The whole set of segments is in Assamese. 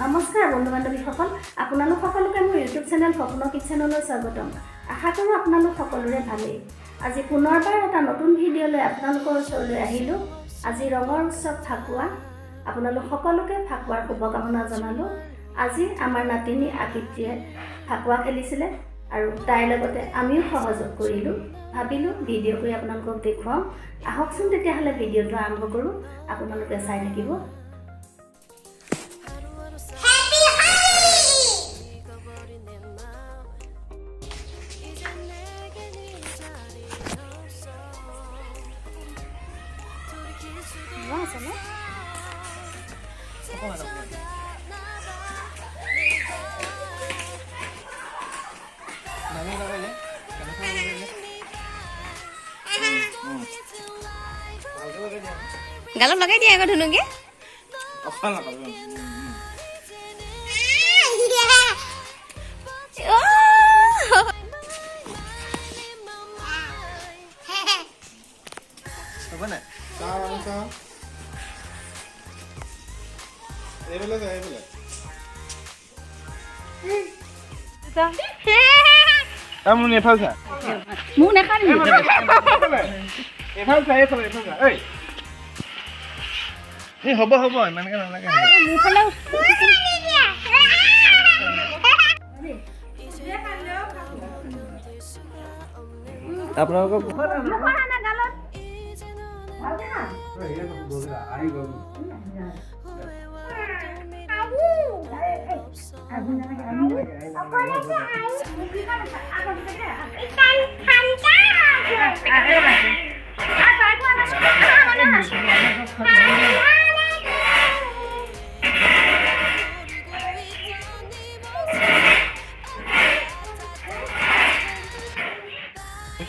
নমস্কাৰ বন্ধু বান্ধৱীসকল, আপোনালোক সকলোকে মোৰ ইউটিউব চেনেল সপোনৰ কিটচেনলৈ স্বাগতম। আশা কৰোঁ আপোনালোক সকলোৰে ভালেই। আজি পুনৰবাৰ এটা নতুন ভিডিঅ' লৈ আপোনালোকৰ ওচৰলৈ আহিলোঁ। আজি ৰঙৰ উৎসৱ ফাকুৱা। আপোনালোক সকলোকে ফাকুৱাৰ শুভকামনা জনালোঁ। আজি আমাৰ নাতিনী আকৃতিয়ে ফাকুৱা খেলিছিলে আৰু তাইৰ লগতে আমিও সহযোগ কৰিলোঁ। ভাবিলোঁ ভিডিঅ' কৰি আপোনালোকক দেখুৱাওঁ। আহকচোন তেতিয়াহ'লে, ভিডিঅ'টো আৰম্ভ কৰোঁ। আপোনালোকে চাই থাকিব। Happy Holi! আছেনে? অকণমান অকণমান। নামি লগাই দে, গামোচা লগাই দে। ভালকে লগাই দিয়া। গালত লগাই দিয়া আকৌ ধুনুকে। অকণমান লগাবি। Yeah. অ'! হ'ব নাই? চাওঁ, আমি চাওঁ। এইফালে চা, এইফালে। মোৰ এইফালে চা। মোক নাখাবি। এইফালে চা, এইফালে, এইফালে চা। এই এই, হ'ব হ'ব, ইমানকে নালাগে। মোৰ ফালে। আপোনালোকৰ মুখত আনা, গালত ভালকে খা।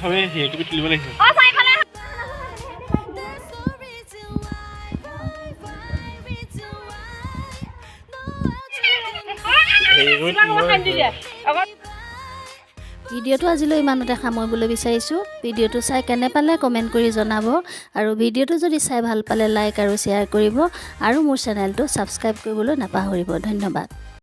চবেই হেৰি তুলিব লাগিছে। অ, চাৰিফালে। হেৰি কৰি তুলিব লাগিছে। ভিডিঅ'টো আজিলৈ ইমানতে সামৰিবলৈ বিচাৰিছোঁ। ভিডিঅ'টো চাই কেনে পালে কমেণ্ট কৰি জনাব আৰু ভিডিঅ'টো যদি চাই ভাল পালে লাইক আৰু শ্বেয়াৰ কৰিব আৰু মোৰ চেনেলটো ছাবস্ক্ৰাইব কৰিবলৈ নাপাহৰিব। ধন্যবাদ।